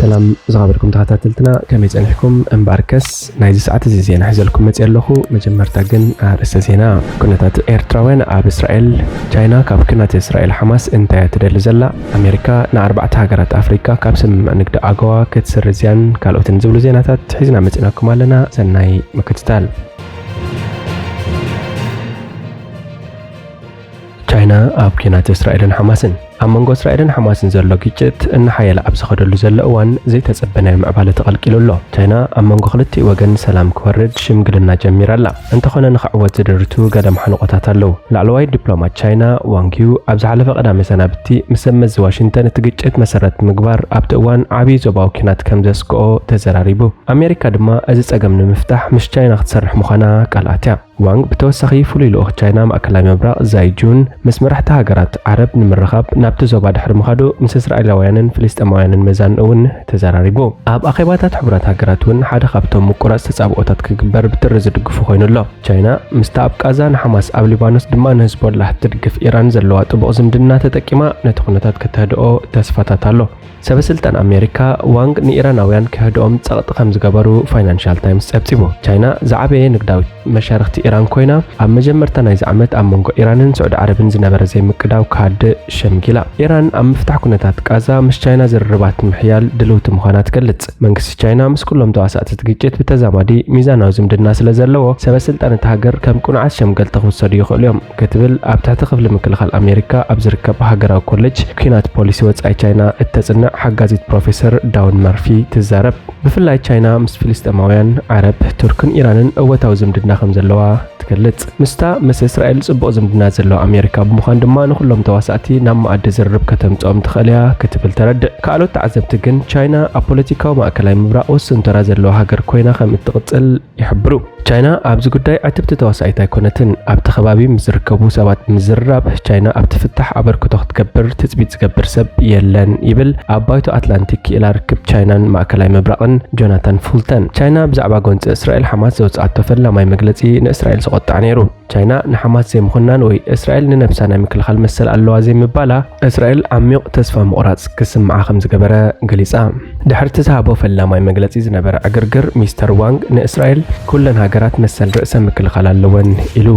ሰላም ዝኸበርኩም ተኸታተልትና፣ ከመይ ጸኒሕኩም? እምበኣርከስ ናይዚ ሰዓት እዚ ዜና ሒዘልኩም መጽእ ኣለኹ። መጀመርታ ግን ኣርእስተ ዜና። ኩነታት ኤርትራውያን ኣብ እስራኤል። ቻይና ካብ ኲናት እስራኤል ሓማስ እንታይ እያ ትደሊ ዘላ? ኣሜሪካ ንኣርባዕተ ሃገራት ኣፍሪቃ ካብ ስምምዕ ንግዲ ኣጎዋ ክትስርዝ እያን፣ ካልኦትን ዝብሉ ዜናታት ሒዝና መጺናኩም ኣለና። ሰናይ ምክትታል። ቻይና ኣብ ኲናት እስራኤልን ሓማስን። ኣብ መንጎ እስራኤልን ሓማስን ዘሎ ግጭት እናሓየለ ኣብ ዝኸደሉ ዘሎ እዋን፣ ዘይተጸበናዮ ምዕባለ ተቐልቂሉ ኣሎ። ቻይና ኣብ መንጎ ክልቲኡ ወገን ሰላም ክወርድ ሽምግልና ጀሚራ ኣላ። እንተኾነ ንኽዕወት ዝድርቱ ገለ ማሕንቖታት ኣለዉ። ላዕለዋይ ዲፕሎማት ቻይና ዋንግ ዩ ኣብ ዝሓለፈ ቀዳመ ሰናብቲ ምስ ሰብ መዚ ዋሽንግተን እቲ ግጭት መሰረት ምግባር ኣብቲ እዋን ዓብዪ ዞባዊ ኲናት ከም ዘስግኦ ተዘራሪቡ። ኣሜሪካ ድማ እዚ ጸገም ንምፍታሕ ምስ ቻይና ክትሰርሕ ምዃና ቃል ኣትያ። ዋንግ ብተወሳኺ ፍሉይ ልኡኽ ቻይና ማእከላይ ምብራቕ ዛይ ጁን ምስ መራሕቲ ሃገራት ዓረብ ንምርኻብ ናብቲ ዞባ ድሕሪ ምኻዱ፣ ምስ እስራኤላውያንን ፍልስጤማውያንን መዛንኡ እውን ተዘራሪቡ። ኣብ ኣኼባታት ሕቡራት ሃገራት እውን ሓደ ካብቶም ምቁራጽ ተጻብኦታት ክግበር ብትሪ ዝድግፉ ኮይኑ ኣሎ። ቻይና ምስታ ኣብ ቃዛ ንሓማስ፣ ኣብ ሊባኖስ ድማ ንህዝቦላህ ትድግፍ ኢራን ዘለዋ ጥቡቕ ዝምድና ተጠቂማ ነቲ ኩነታት ከተህድኦ ተስፋታት ኣሎ። ሰበ ስልጣን ኣሜሪካ ዋንግ ንኢራናውያን ክህድኦም ጸቕጢ ከም ዝገበሩ ፋይናንሻል ታይምስ ጸብጺቡ። ቻይና ዝዓበየ ንግዳዊ መሻርኽቲ ኢራን ኮይና፣ ኣብ መጀመርታ ናይዚ ዓመት ኣብ መንጎ ኢራንን ስዑዲ ዓረብን ዝነበረ ዘይምቅዳው ክሃድእ ሸምጊላ። ኢራን ኣብ ምፍታሕ ኩነታት ቃዛ ምስ ቻይና ዝርርባት ምሕያል ድልውቲ ምዃና ትገልጽ። መንግስቲ ቻይና ምስ ኩሎም ተዋሳእቲ እቲ ግጭት ብተዛማዲ ሚዛናዊ ዝምድና ስለ ዘለዎ፣ ሰበ ስልጣን እታ ሃገር ከም ቅኑዓት ሸምገልቲ ክውሰዱ ይኽእሉ እዮም ክትብል ኣብ ትሕቲ ክፍሊ ምክልኻል ኣሜሪካ ኣብ ዝርከብ ሃገራዊ ኮሌጅ ኲናት ፖሊሲ ወጻኢ ቻይና እተጽንዕ ሓጋዚት ፕሮፌሰር ዳውን መርፊ ትዛረብ። ብፍላይ ቻይና ምስ ፍልስጤማውያን፣ ዓረብ፣ ቱርክን ኢራንን እወታዊ ዝምድና ከም ዘለዋ ትገልጽ። ምስታ ምስ እስራኤል ጽቡቕ ዝምድና ዘለዋ ኣሜሪካ ብምዃን ድማ ንኹሎም ተዋሳእቲ ናብ መኣዲ ዝርርብ ከተምጽኦም ትኽእል እያ ክትብል ተረድእ። ካልኦት ተዓዘብቲ ግን ቻይና ኣብ ፖለቲካዊ ማእከላይ ምብራቕ ውሱን ተራ ዘለዋ ሃገር ኮይና ከም እትቕጽል ይሕብሩ። ቻይና ኣብዚ ጉዳይ ዕትብቲ ተዋሳኢት ኣይኮነትን። ኣብቲ ከባቢ ምስ ዝርከቡ ሰባት ምዝርራብ፣ ቻይና ኣብቲ ፍታሕ ኣበርክቶ ክትገብር ትጽቢት ዝገብር ሰብ የለን ይብል ኣብ ባይቶ ኣትላንቲክ ክኢላ ርክብ ቻይናን ማእከላይ ምብራቕን ጆናታን ፉልተን። ቻይና ብዛዕባ ጎንጺ እስራኤል ሓማስ ዘውጽኣቶ ፈላማይ መግለጺ ንእስራኤል ዘቖጥዐ ነይሩ። ቻይና ንሓማስ ዘይምኹናን ወይ እስራኤል ንነብሳ ናይ ምክልኻል መሰል ኣለዋ ዘይምባላ፣ እስራኤል ዓሚቕ ተስፋ ምቑራጽ ክስምዓ ከም ዝገበረ ገሊጻ። ድሕሪ እቲ ዝሃቦ ፈላማይ መግለጺ ዝነበረ ዕግርግር፣ ሚስተር ዋንግ ንእስራኤል ኩለን ሃገራት መሰል ርእሰ ምክልኻል ኣለወን ኢሉ።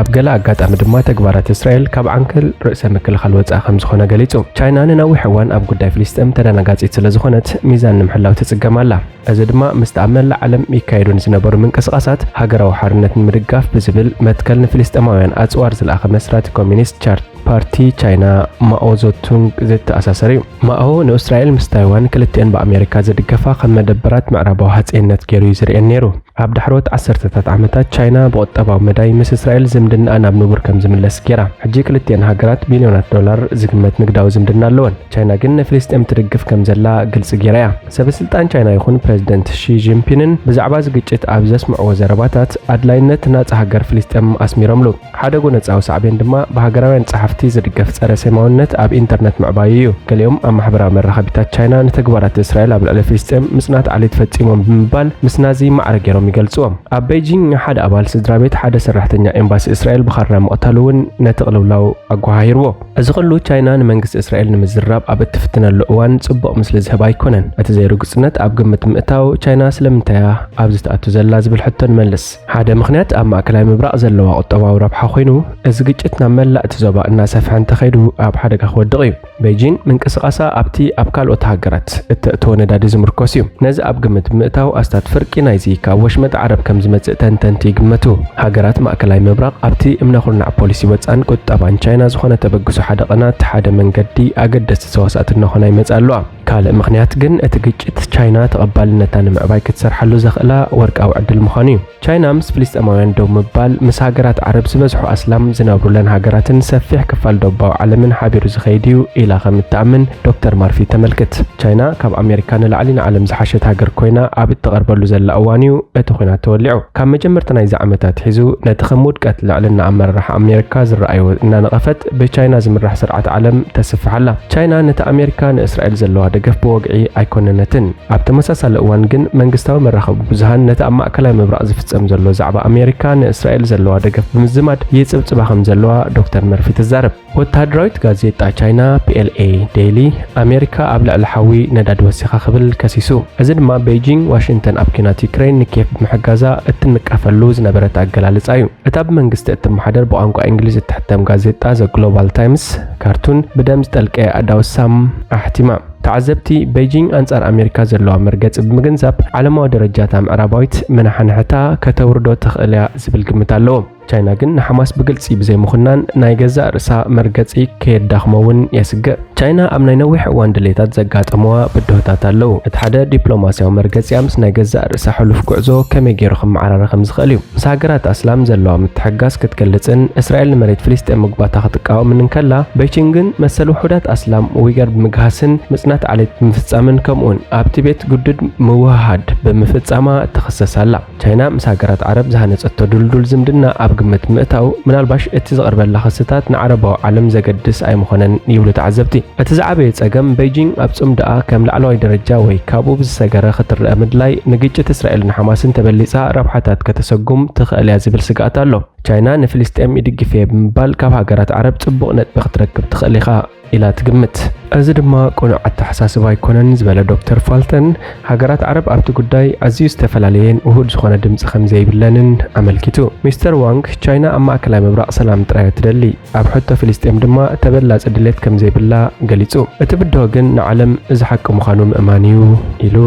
ኣብ ገለ ኣጋጣሚ ድማ ተግባራት እስራኤል ካብ ዓንከል ርእሰ ምክልኻል ወጻኢ ከም ዝኾነ ገሊጹ። ቻይና ንነዊሕ እዋን ኣብ ጉዳይ ፍልስጤም ተደናጋጺት ስለ ዝኾነት፣ ሚዛን ንምሕላው ትጽገም ኣላ። እዚ ድማ ምስቲ ኣብ መላእ ዓለም ይካየዱ ንዝነበሩ ምንቅስቓሳት ሃገራዊ ሓርነት ንምድጋፍ ብዝብል መትከል ንፍልስጤማውያን ኣጽዋር ዝለኣኸ መስራቲ ኮሚኒስት ቻርት ፓርቲ ቻይና ማኦ ዞቱንግ ዝተኣሳሰር እዩ። ማኦ ንእስራኤል ምስ ታይዋን ክልቲኤን ብኣሜሪካ ዝድገፋ ከም መደበራት ምዕራባዊ ሃጸይነት ገይሩ እዩ ዝርእየን ነይሩ። ኣብ ዳሕሮት ዓሰርተታት ዓመታት ቻይና ብቁጠባዊ መዳይ ምስ እስራኤል ዝምድናኣ ናብ ንቡር ከም ዝምለስ ገይራ። ሕጂ ክልቲኤን ሃገራት ቢልዮናት ዶላር ዝግመት ንግዳዊ ዝምድና ኣለወን። ቻይና ግን ንፍልስጤም ትድግፍ ከም ዘላ ግልጺ ገይራ እያ። ሰበ ስልጣን ቻይና ይኹን ፕረዚደንት ሺ ጂንፒንን ብዛዕባ እዚ ግጭት ኣብ ዘስምዕዎ ዘረባታት ኣድላይነት ናጻ ሃገር ፍልስጤም ኣስሚሮምሉ። ሓደ ጎነጻዊ ሳዕቤን ድማ ብሃገራውያን ጸሓፍቲ ዝድገፍ ጸረ ሴማውነት ኣብ ኢንተርነት ምዕባዩ እዩ። ገሊኦም ኣብ ማሕበራዊ መራኸቢታት ቻይና ንተግባራት እስራኤል ኣብ ልዕሊ ፍልስጤም ምጽናት ዓሌት ፈጺሞም ብምባል ምስ ናዚ ማዕረ ገይሮም ይገልጽዎም። ኣብ ቤይጂንግ ሓደ ኣባል ስድራ ቤት ሓደ ሰራሕተኛ ኤምባሲ እስራኤል ብኻራ ምቕታሉ እውን ነቲ ቅልውላው ኣጓሃሂርዎ። እዚ ኹሉ ቻይና ንመንግስቲ እስራኤል ንምዝራብ ኣብ እትፍትነሉ እዋን ጽቡቕ ምስሊ ዝህብ ኣይኮነን። እቲ ዘይርጉጽነት ኣብ ግምት ምእታው፣ ቻይና ስለምንታይ እያ ኣብዚ ትኣቱ ዘላ ዝብል ሕቶ ንመልስ። ሓደ ምኽንያት ኣብ ማእከላይ ምብራቕ ዘለዋ ቁጠባዊ ረብሓ ኮይኑ፣ እዚ ግጭት ናብ መላእ እቲ ዞባ እናሰፍሐ እንተኸይዱ ኣብ ሓደጋ ክወድቕ እዩ። ቤይጂን ምንቅስቓሳ ኣብቲ ኣብ ካልኦት ሃገራት እተእትዎ ነዳዲ ዝምርኮስ እዩ። ነዚ ኣብ ግምት ብምእታው፣ ኣስታት ፍርቂ ናይዚ ካብ ወሽመጥ ዓረብ ከም ዝመጽእ ተንተንቲ ይግመቱ። ሃገራት ማእከላይ ምብራቕ ኣብቲ እምነ ኩርናዕ ፖሊሲ ወጻን ቁጠባን ቻይና ዝኾነ ተበግሶ ሓደ ቀናት ሓደ መንገዲ ኣገደስቲ ተዋሳእቲ እናኾና ይመጻ ኣለዋ። ካልእ ምኽንያት ግን እቲ ግጭት ቻይና ተቐባልነታ ንምዕባይ ክትሰርሓሉ ዘኽእላ ወርቃዊ ዕድል ምዃኑ እዩ። ቻይና ምስ ፍልስጤማውያን ደው ምባል፣ ምስ ሃገራት ዓረብ ዝበዝሑ ኣስላም ዝነብሩለን ሃገራትን ሰፊሕ ክፋል ደቡባዊ ዓለምን ሓቢሩ ዝኸይድ እዩ ኢላ ከም እትኣምን ዶክተር ማርፊ ተመልክት። ቻይና ካብ ኣሜሪካ ንላዕሊ ንዓለም ዝሓሸት ሃገር ኮይና ኣብ እትቐርበሉ ዘላ እዋን እዩ እቲ ኲናት ተወሊዑ። ካብ መጀመርታ ናይዚ ዓመት ኣትሒዙ ነቲ ከም ውድቀት ልዕልና ኣመራርሓ ኣሜሪካ ዝረኣይዎ እናነቐፈት ብቻይና ዝምራሕ ስርዓት ዓለም ተስፍሕ ኣላ። ቻይና ነቲ ኣሜሪካ ንእስራኤል ዘለዋ ደገፍ ብወግዒ ኣይኮነነትን። ኣብ ተመሳሳሊ እዋን ግን መንግስታዊ መራኸቢ ብዙሃን ነቲ ኣብ ማእከላይ ምብራቕ ዝፍጸም ዘሎ ዛዕባ ኣሜሪካ ንእስራኤል ዘለዋ ደገፍ ብምዝማድ ይጽብጽባ ከም ዘለዋ ዶክተር መርፊ ትዛረብ። ወተሃደራዊት ጋዜጣ ቻይና ፒ ኤል ኤ ዴይሊ ኣሜሪካ ኣብ ልዕሊ ሓዊ ነዳዲ ወሲኻ ክብል ከሲሱ። እዚ ድማ ቤይጂንግ ዋሽንግተን ኣብ ኲናት ዩክሬን ንኪየቭ ብምሕጋዛ እትንቀፈሉ ዝነበረት ኣገላልጻ እዩ። እታ ብመንግስቲ እትመሓደር ብቋንቋ እንግሊዝ እትሕተም ጋዜጣ ዘ ግሎባል ታይምስ ካርቱን ብደም ዝጠልቀየ ኣእዳው ሳም ኣሕቲማ። ተዓዘብቲ፣ ቤይጂንግ ኣንጻር ኣሜሪካ ዘለዋ መርገጺ ብምግንዛብ ዓለማዊ ደረጃታ ምዕራባዊት መናሓንሕታ ከተውርዶ ትኽእል እያ ዝብል ግምት ኣለዎም። ቻይና ግን ንሓማስ ብግልጺ ብዘይምኹናን ናይ ገዛእ ርእሳ መርገጺ ከየዳኽሞ እውን የስግእ። ቻይና ኣብ ናይ ነዊሕ እዋን ድሌታት ዘጋጠመዋ ብድሆታት ኣለዉ። እቲ ሓደ ዲፕሎማስያዊ መርገጺኣ ምስ ናይ ገዛእ ርእሳ ሕሉፍ ጉዕዞ ከመይ ገይሩ ክመዓራረ ከም ዝኽእል እዩ። ምስ ሃገራት ኣስላም ዘለዋ ምትሕግጋዝ ክትገልጽን እስራኤል ንመሬት ፍልስጤም ምግባታ ክትቃወምን እንከላ፣ ቤይጂንግ ግን መሰል ውሑዳት ኣስላም ዊገር ብምግሃስን ምጽናት ዓሌት ብምፍጻምን ከምኡውን ኣብ ቲቤት ግዱድ ምውህሃድ ብምፍጻማ ትኽሰስ ኣላ። ቻይና ምስ ሃገራት ዓረብ ዝሃነጸቶ ድልዱል ዝምድና ኣብ ግምት ምእታው፣ ምናልባሽ እቲ ዝቐርበላ ክስታት ንዓረባዊ ዓለም ዘገድስ ኣይምኾነን ይብሉ ተዓዘብቲ። እቲ ዝዓበየ ጸገም፣ ቤይጂንግ ኣብ ጽምዶኣ ከም ላዕለዋይ ደረጃ ወይ ካብኡ ብዝሰገረ ክትረአ ምድላይ፣ ንግጭት እስራኤልን ሓማስን ተበሊጻ ረብሓታት ከተሰጉም ትኽእል እያ ዝብል ስግኣት ኣሎ። ቻይና ንፍልስጤም ይድግፍ እየ ብምባል ካብ ሃገራት ዓረብ ጽቡቕ ነጥቢ ክትረክብ ትኽእል ኢኻ ኢላ ትግምት። እዚ ድማ ቅኑዕ ኣተሓሳስባ ኣይኮነን ዝበለ ዶክተር ፋልተን፣ ሃገራት ዓረብ ኣብቲ ጉዳይ ኣዝዩ ዝተፈላለየን ውሁድ ዝኾነ ድምጺ ከም ዘይብለንን ኣመልኪቱ። ሚስተር ዋንግ፣ ቻይና ኣብ ማእከላይ ምብራቕ ሰላም ጥራይ እያ ትደሊ፣ ኣብ ሕቶ ፍልስጤም ድማ ተበላጺ ድሌት ከም ዘይብላ ገሊጹ። እቲ ብድሆ ግን ንዓለም እዚ ሓቂ ምዃኑ ምእማን እዩ ኢሉ።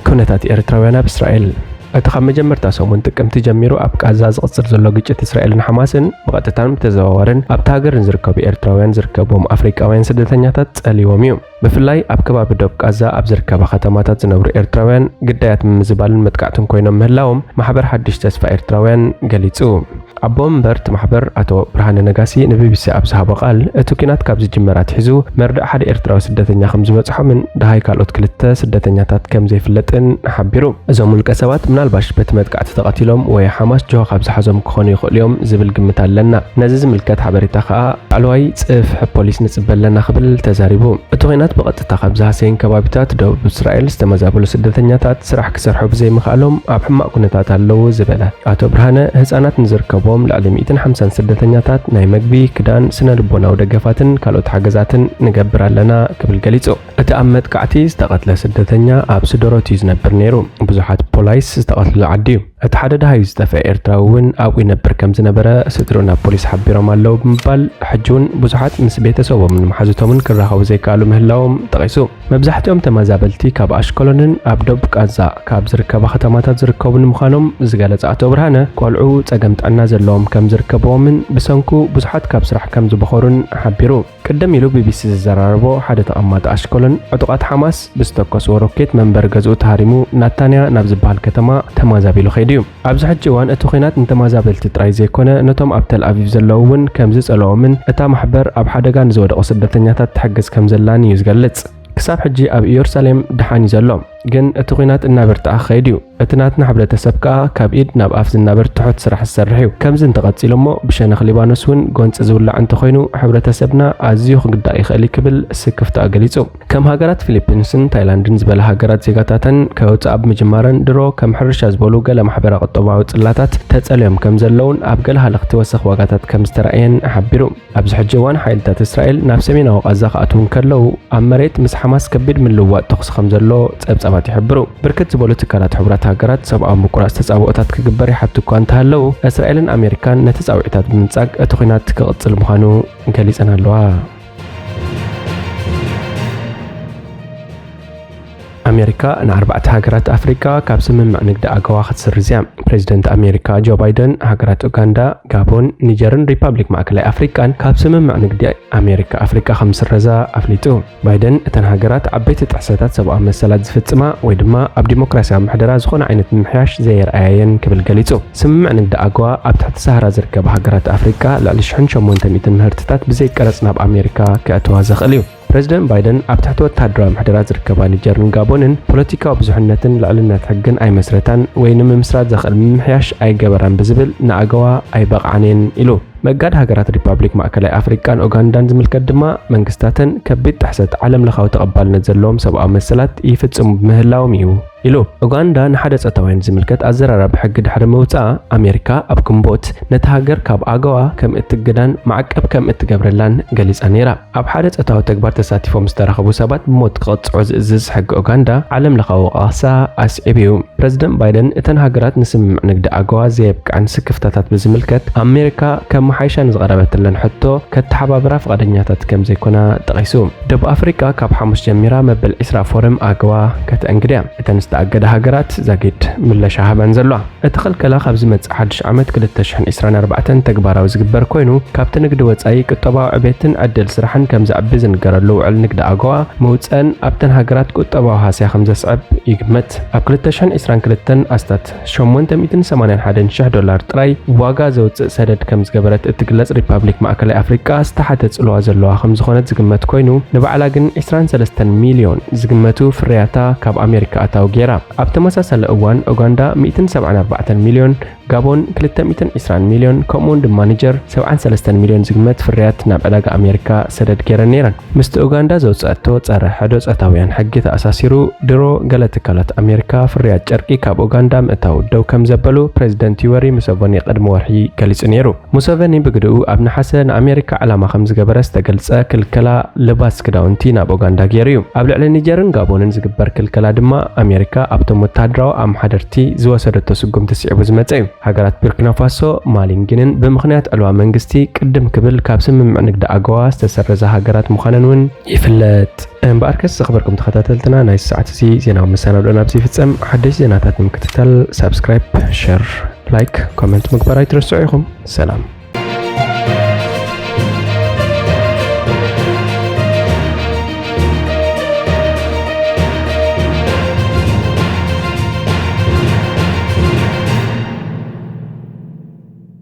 ኩነታት ኤርትራውያን ኣብ እስራኤል። እቲ ካብ መጀመርታ ሰሙን ጥቅምቲ ጀሚሩ ኣብ ቃዛ ዝቕጽል ዘሎ ግጭት እስራኤልን ሓማስን ብቐጥታን ብተዘዋዋርን ኣብታ ሃገር ንዝርከቡ ኤርትራውያን ዝርከብዎም ኣፍሪቃውያን ስደተኛታት ጸልይዎም እዩ። ብፍላይ ኣብ ከባቢ ዶብ ቃዛ ኣብ ዝርከባ ከተማታት ዝነብሩ ኤርትራውያን ግዳያት ምምዝባልን መጥቃዕትን ኮይኖም ምህላዎም ማሕበር ሓድሽ ተስፋ ኤርትራውያን ገሊጹ። ኣቦ መንበር እቲ ማሕበር ኣቶ ብርሃነ ነጋሲ ንቢቢሲ ኣብ ዝሃቦ ቃል፣ እቲ ኲናት ካብ ዝጅመር ኣትሒዙ መርድእ ሓደ ኤርትራዊ ስደተኛ ከም ዝበጽሖምን ደሃይ ካልኦት ክልተ ስደተኛታት ከም ዘይፍለጥን ሓቢሩ። እዞም ውልቀ ሰባት ምናልባሽ በቲ መጥቃዕቲ ተቐቲሎም ወይ ሓማስ ጅሆ ካብ ዝሓዞም ክኾኑ ይኽእሉ እዮም ዝብል ግምት ኣለና። ነዚ ዝምልከት ሓበሬታ ከኣ ላዕለዋይ ጽፍሒ ፖሊስ ንጽበ ኣለና ክብል ተዛሪቡ። እቲ ኲናት ብቐጥታ ካብ ዝሃሰየን ከባቢታት ደቡብ እስራኤል ዝተመዛበሉ ስደተኛታት ስራሕ ክሰርሑ ብዘይምኽኣሎም ኣብ ሕማቕ ኩነታት ኣለዉ ዝበለ ኣቶ ብርሃነ፣ ህጻናት ንዝርከብዎም ልዕሊ ሚእትን ሓምሳን ስደተኛታት ናይ መግቢ፣ ክዳን፣ ስነ ልቦናዊ ደገፋትን ካልኦት ሓገዛትን ንገብር ኣለና ክብል ገሊጹ። እቲ ኣብ መጥቃዕቲ ዝተቐትለ ስደተኛ ኣብ ስደሮት እዩ ዝነብር ነይሩ። ብዙሓት ፖላይስ ዝተቐትሉ ዓዲ እዩ። እቲ ሓደ ደሃዩ ዝጠፍአ ኤርትራዊ እውን ኣብኡ ይነብር ከም ዝነበረ ስድርኡ ናብ ፖሊስ ሓቢሮም ኣለዉ ብምባል፣ ሕጂ እውን ብዙሓት ምስ ቤተሰቦምን መሓዙቶምን ክራኸቡ ዘይከኣሉ ምህላዎም ጠቒሱ። መብዛሕትኦም ተመዛበልቲ ካብ ኣሽከሎንን ኣብ ደቡብ ቃዛ ካብ ዝርከባ ከተማታት ዝርከቡ ንምዃኖም ዝገለጸ ኣቶ ብርሃነ፣ ቆልዑ ጸገም ጥዕና ዘለዎም ከም ዝርከብዎምን ብሰንኩ ብዙሓት ካብ ስራሕ ከም ዝበኾሩን ሓቢሩ። ቅድም ኢሉ ቢቢሲ ዝዘራረቦ ሓደ ተቐማጢ ኣሽከሎን፣ ዕጡቓት ሓማስ ብዝተኮስዎ ሮኬት መንበሪ ገዝኡ ተሃሪሙ ናታንያ ናብ ዝበሃል ከተማ ተማዛቢሉ ከይዱ እዩ። ኣብዚ ሕጂ እዋን እቲ ኲናት ንተማዛበልቲ ጥራይ ዘይኮነ፣ ነቶም ኣብ ተል ኣቪቭ ዘለዉ እውን ከም ዝጸልኦምን እታ ማሕበር ኣብ ሓደጋ ንዝወደቑ ስደተኛታት ትሕግዝ ከም ዘላን እዩ ዝገልጽ። ክሳብ ሕጂ ኣብ ኢየሩሳሌም ደሓን እዩ ዘሎ፣ ግን እቲ ኲናት እናበርትዐ ክኸይድ እዩ። እቲ ናትና ሕብረተሰብ ከኣ ካብ ኢድ ናብ ኣፍ ዝናበር ትሑት ስራሕ ዝሰርሕ እዩ። ከምዚ እንተቐጺሉ እሞ ብሸነኽ ሊባኖስ እውን ጎንጺ ዝውላዕ እንተኾይኑ፣ ሕብረተሰብና ኣዝዩ ክግዳእ ይኽእል እዩ ክብል ስክፍታኡ ገሊጹ። ከም ሃገራት ፊሊፒንስን ታይላንድን ዝበላ ሃገራት ዜጋታተን ከውጽኣ ብምጅማረን ድሮ ከም ሕርሻ ዝበሉ ገለ ማሕበረ ቁጠባዊ ጽላታት ተጸልዮም ከም ዘለውን ኣብ ገለ ሃለኽቲ ወሰኽ ዋጋታት ከም ዝተራእየን ሓቢሩ። ኣብዚ ሕጂ እዋን ሓይልታት እስራኤል ናብ ሰሜናዊ ቃዛ ክኣትዉ እንከለዉ፣ ኣብ መሬት ምስ ሓማስ ከቢድ ምልውዋጥ ተኹሲ ከም ዘሎ ጸብጻባት ይሕብሩ። ብርክት ዝበሉ ትካላት ሕቡራት ሃገራት ሰብኣዊ ምቁራጽ ተጻብኦታት ክግበር ይሓቱ እኳ እንተሃለዉ፣ እስራኤልን ኣሜሪካን ነቲ ጻውዒታት ብምንጻግ እቲ ኲናት ክቕጽል ምዃኑ ገሊጸን ኣለዋ። ኣሜሪካ ንኣርባዕተ ሃገራት ኣፍሪቃ ካብ ስምምዕ ንግዲ ኣገዋ ክትስርዝ እያ። ፕሬዚደንት ኣሜሪካ ጆ ባይደን፣ ሃገራት ኡጋንዳ፣ ጋቦን፣ ኒጀርን ሪፓብሊክ ማእከላይ ኣፍሪቃን ካብ ስምምዕ ንግዲ ኣሜሪካ ኣፍሪቃ ከም ዝስረዛ ኣፍሊጡ። ባይደን፣ እተን ሃገራት ዓበይቲ ጥሕሰታት ሰብኣዊ መሰላት ዝፍጽማ ወይ ድማ ኣብ ዲሞክራሲያዊ ምሕደራ ዝኾነ ዓይነት ምምሕያሽ ዘየርኣያ እየን ክብል ገሊጹ። ስምምዕ ንግዲ ኣገዋ ኣብ ትሕቲ ሳህራ ዝርከባ ሃገራት ኣፍሪቃ ልዕሊ ሽሕን ሸሞንተ ሚእትን ምህርትታት ብዘይ ቀረጽ ናብ ኣሜሪካ ከእትዋ ዘኽእል እዩ። ፕሬዚደንት ባይደን ኣብ ትሕቲ ወተሃደራዊ ምሕደራ ዝርከባ ኒጀርን ጋቦንን ፖለቲካዊ ብዙሕነትን ልዕልነት ሕግን ኣይመስረታን ወይ ንምምስራት ዘኽእል ምምሕያሽ ኣይገበራን ብዝብል ንኣገዋ ኣይበቕዓን እየን ኢሉ። መጋድ ሃገራት ሪፓብሊክ ማእከላይ ኣፍሪቃን ኡጋንዳን ዝምልከት ድማ መንግስታተን ከቢድ ጥሕሰት ዓለም ለኻዊ ተቐባልነት ዘለዎም ሰብኣዊ መሰላት ይፍጽሙ ብምህላዎም እዩ ኢሉ። ኡጋንዳ ንሓደ ጾታውያን ዝምልከት ኣዘራራቢ ሕጊ ድሕሪ ምውጻኣ ኣሜሪካ ኣብ ግንቦት ነቲ ሃገር ካብ ኣገዋ ከም እትግዳን ማዕቀብ ከም እትገብረላን ገሊጻ ነይራ። ኣብ ሓደ ጾታዊ ተግባር ተሳቲፎም ዝተረኸቡ ሰባት ብሞት ክቕጽዑ ዝእዝዝ ሕጊ ኡጋንዳ ዓለም ለኻዊ ወቐሳ ኣስዒቡ እዩ። ፕረዚደንት ባይደን እተን ሃገራት ንስምምዕ ንግዲ ኣገዋ ዘየብቅዐን ስክፍታታት ብዝምልከት ኣሜሪካ ከመሓይሻ ንዝቐረበትለን ሕቶ ከተሓባብራ ፍቓደኛታት ከም ዘይኮና ጠቒሱ። ደቡብ ኣፍሪቃ ካብ ሓሙስ ጀሚራ መበል ዕስራ ፎረም ኣገዋ ከተእንግድ እያ። እተን ዝተኣገዳ ሃገራት ዛጊድ ምለሻ ሃበን ዘለዋ። እቲ ክልከላ ካብ ዝመጽእ ሓድሽ ዓመት ክልተ ሽሕን ዕስራን ኣርባዕተን ተግባራዊ ዝግበር ኮይኑ፣ ካብቲ ንግዲ ወጻኢ ቁጠባዊ ዕቤትን ዕድል ስራሕን ከም ዘዕቢ ዝንገረሉ ውዕል ንግዲ ኣገዋ ምውጸን ኣብተን ሃገራት ቁጠባዊ ሃስያ ከም ዘስዕብ ይግመት። ኣብ ክልተ ሽሕን ዕስራን ክልተን ኣስታት ሸሞንተ ሚእትን ሰማንያን ሓደን ሽሕ ዶላር ጥራይ ዋጋ ዘውጽእ ሰደድ ከም ዝገበረት እትግለጽ ሪፓብሊክ ማእከላይ ኣፍሪቃ ዝተሓተ ጽልዋ ዘለዋ ከም ዝኾነት ዝግመት ኮይኑ፣ ንባዕላ ግን ዕስራን ሰለስተን ሚልዮን ዝግመቱ ፍርያታ ካብ ኣሜሪካ ኣታዊ ገይራ። ኣብ ተመሳሳሊ እዋን ኡጋንዳ ሚእትን ሰብዓን ኣርባዕተን ሚልዮን፣ ጋቦን ክልተ ሚእትን ዕስራን ሚልዮን፣ ከምኡውን ድማ ኒጀር ሰብዓን ሰለስተን ሚልዮን ዝግመት ፍርያት ናብ ዕዳጋ ኣሜሪካ ሰደድ ገይረን ነይረን። ምስቲ ኡጋንዳ ዘውፅኣቶ ጸረ ሕዶ ጾታውያን ሕጊ ተኣሳሲሩ፣ ድሮ ገለ ትካላት ኣሜሪካ ፍርያት ጨርቂ ካብ ኡጋንዳ ምእታው ደው ከም ዘበሉ ፕሬዚደንት ዩወሪ ሙሰቨኒ ቅድሚ ወርሒ ገሊጹ ነይሩ። ሙሰቨኒ ብግድኡ ኣብ ነሓሰ ንኣሜሪካ ዕላማ ከም ዝገበረ ዝተገልጸ ክልከላ ልባስ ክዳውንቲ ናብ ኡጋንዳ ገይሩ እዩ። ኣብ ልዕሊ ኒጀርን ጋቦንን ዝግበር ክልከላ ድማ ኣሜሪካ ኣብቶም ወተሃደራዊ ኣመሓደርቲ ዝወሰደቶ ስጉምቲ ስዒቡ ዝመጸ እዩ። ሃገራት ቡርኪና ፋሶ፣ ማሊን ጊንን ብምኽንያት ዕልዋ መንግስቲ ቅድም ክብል ካብ ስምምዕ ንግዲ ኣገዋ ዝተሰረዛ ሃገራት ምዃነን እውን ይፍለጥ። እምበኣርከስ ዝኽበርኩም ተኸታተልትና፣ ናይ ሰዓት እዚ ዜናዊ መሰናዶ ናብዚ ይፍጸም። ሓደሽ ዜናታት ንምክትታል ሳብስክራይብ፣ ሸር፣ ላይክ፣ ኮመንት ምግባር ኣይትረስዑ ኢኹም። ሰላም።